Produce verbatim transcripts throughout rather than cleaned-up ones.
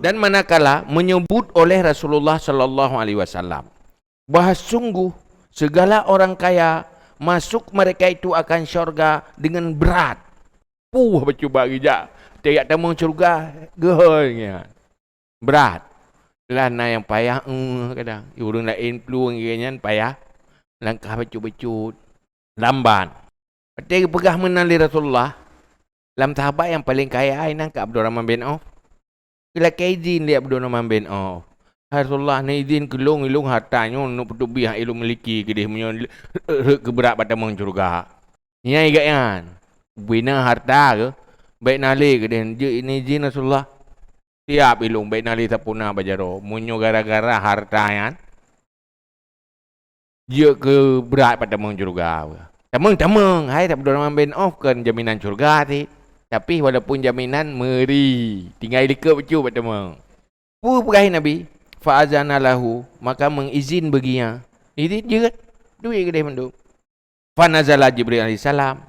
Dan manakala menyebut oleh Rasulullah sallallahu alaihi wasallam bahwa sungguh segala orang kaya masuk mereka itu akan syurga dengan berat. Puh bacut bak geujak, tajak tamong syurga, geuhôi nyan. Brat. Lah na nyang payah, eh, kadang. Ureuëng laén plueng nyan payah. Langkah bacut-bacut. Lambat. Watée geupeugah meunan lé Rasulullah, lam sahabat nyang paleng kaya inan ka Abdurrahman bin Auf. Geulakée idhin lé Abdurrahman bin Auf. "Hai Rasulullah, neuidhin keu lôn, ilôn harta nyoe neuk peuteubiet ilôn miliki keudeh meunyoe rhot keu brat bak tamong syeuruga." Nyan igak nyan, bina harta keuh, bék na lé keudeh, jeuet neuidhin Rasulullah. Siab ilôn, bék na lé sapeue na bak jaroe. Meunyoe gara-gara harta nyan, jeuet keu brat bak tamong syeuruga. Tamong, tamong, hai Abdurrahman bin Auf kon jaminan syeuruga cit. Tapi walaupun jaminan meuri, tinggai likot bacut bak tamong. Peue peugah Nabi? Fa azana lahu, maka meuizin bagi nyan. Idhin jeuet, duek keudeh mandum. Fa nazala Jibril alaihissalam.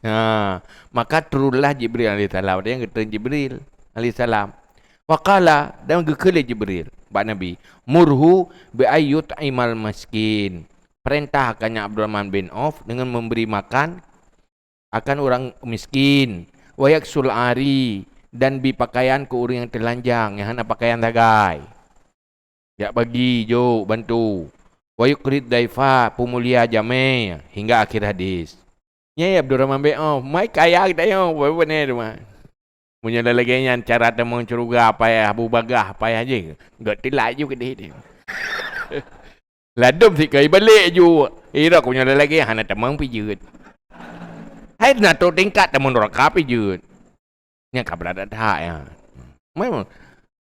Ha, maka turunlah Jibril alaihissalam. Ada nyang geutreun Jibril alaihissalam. Wa qala, dan geukheun lé Jibril bak Nabi, "Murhu bi ayyut'imal miskin." Perintahkan nyan Abdurrahman bin Auf dengan memberi makan akan ureuëng miskin, wa yaksul ari, dan bi pakaian keu ureuëng nyang teulanjang, nyang hana pakaian sagai. Jak bagi, jok, bantu. Wa yukrid daifa, peumulia jamé, hingga akhir hadis. Nyan Abdurrahman bin Auf, mai kaya geutanyoe, bunoe teuma. Meunyoe lagée nyan cara tamong syeuruga payah, bubagah payah jih, geutilai ju keudeh. Ladom sikali balek ju. Irok meunyoe lagée hana tamong pih jeuet. Hai na trok tingkat tamong nuraka pih jeuet. Nyan ka brat that-that nyan. Memang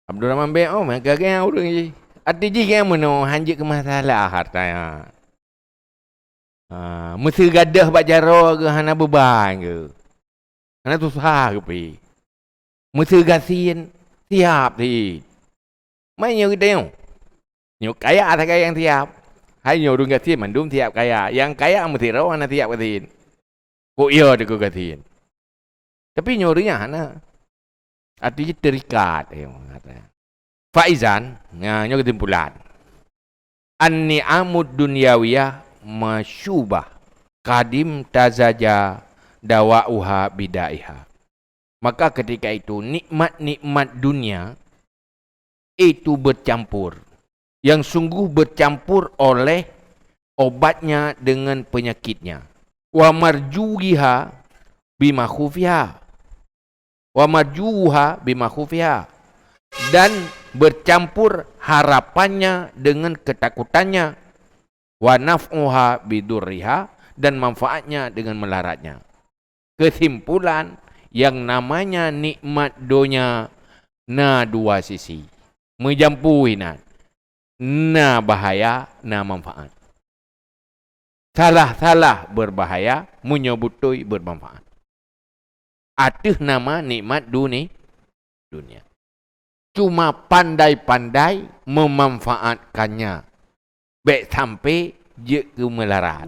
Abdurrahman bin Auf memang gagah ureuëng jih. Até jih nyang meunoe hanjeuet keu masalah harta nyan. Ha, meuseugadôh bak jaroe geuh hana beuban geuh. Hana susah geuh pih. Meuseugasien siab cit. Mai nyoe geutanyoe. Nyoe kaya sagai nyang siab. Hai nyoe ureuëng gasien mandum siab kaya. Nyang kaya meusidroe hana siab gasien. Kok iya teuka gasien. Tapi nyoe ureuëng nyan hana. Arti jih terikat, eh, mengatakan. Faizan, nah, nyoe kesimpulan. An-ni'amud dunyawiyah masyubah, qadim tazaja dawa'uha bidaiha. Maka ketika itu nikmat-nikmat dunia itu bercampur, yang sungguh bercampur oleh obatnya dengan penyakitnya. Wa marjuwiha bima khufiha. Wa marjuwuha bima khufiha. Dan bercampur harapannya dengan ketakutannya. Wa naf'uha bidurriha, dan manfaatnya dengan melaratnya. Kesimpulan, yang namanya nikmat dunia na dua sisi. Meujampu inan. Na bahaya, na manfaat. Salah-salah berbahaya, meunyoe beutôi bermanfaat. Ateueh nama nikmat duni-, dunia. Cuma pandai-pandai memanfaatkannya. Bék sampai jeuet keu meularat.